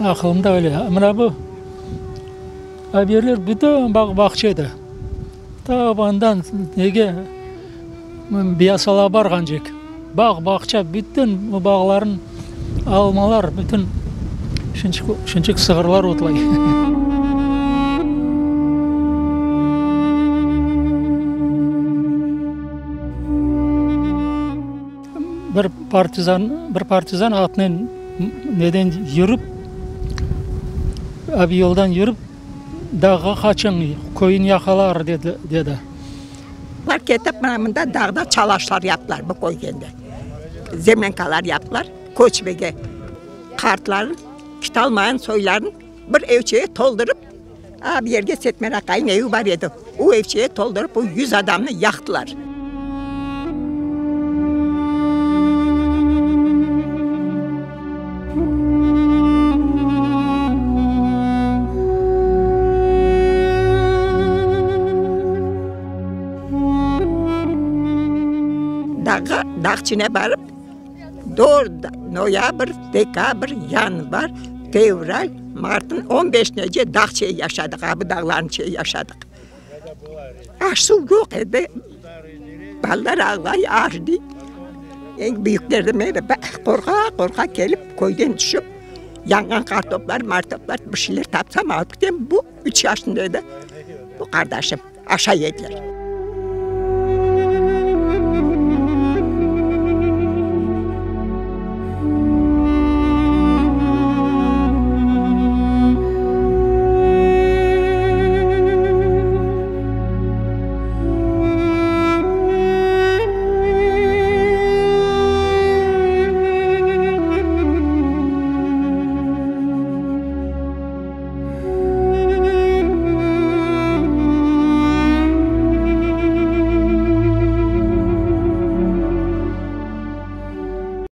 Aqılımda öyle. Mına bu yerler bütün bağ-bağça edi. Ta andan nege, Beyaz-Salağa barğancek. Bağ-bağça, bütün bu bağların almalar, bütün şınçık sığırlar otlay. Bir partizan, bir partizan atınen neden yürip, abi yoldan yürip, dağğa qaçıñ, köyün yaqalar, dedi, dedi. Olar ketip, mına mında dağda çalaşlar yaptılar bu köygende. Zemlânkalar yaptılar, köçmege. Qartların, kitalmayın soyların bir evçeye toldurıp, a bir yerge Setmer aqayın evi bar edi, o evçeye toldurıp, o yuz adamnı yaqtılar. Dağğa, dağ içine barıp, doğru noyabr, dekabr, yanvar, fevral, martnıñ on beşinece dağ çeyi yaşadıq, a bu dağlarnıñ çeyi yaşadıq. Aş-suv yoq edi, balalar ağlay, aş dey. Eñ büyükleri men, qorqa-qorqa kelip köyden tüşip, yanğan qartoplar, martoplar bir şeyler tapsam alıp ketem. Bu üç yaşında edi, bu qardaşım, aşay ediler.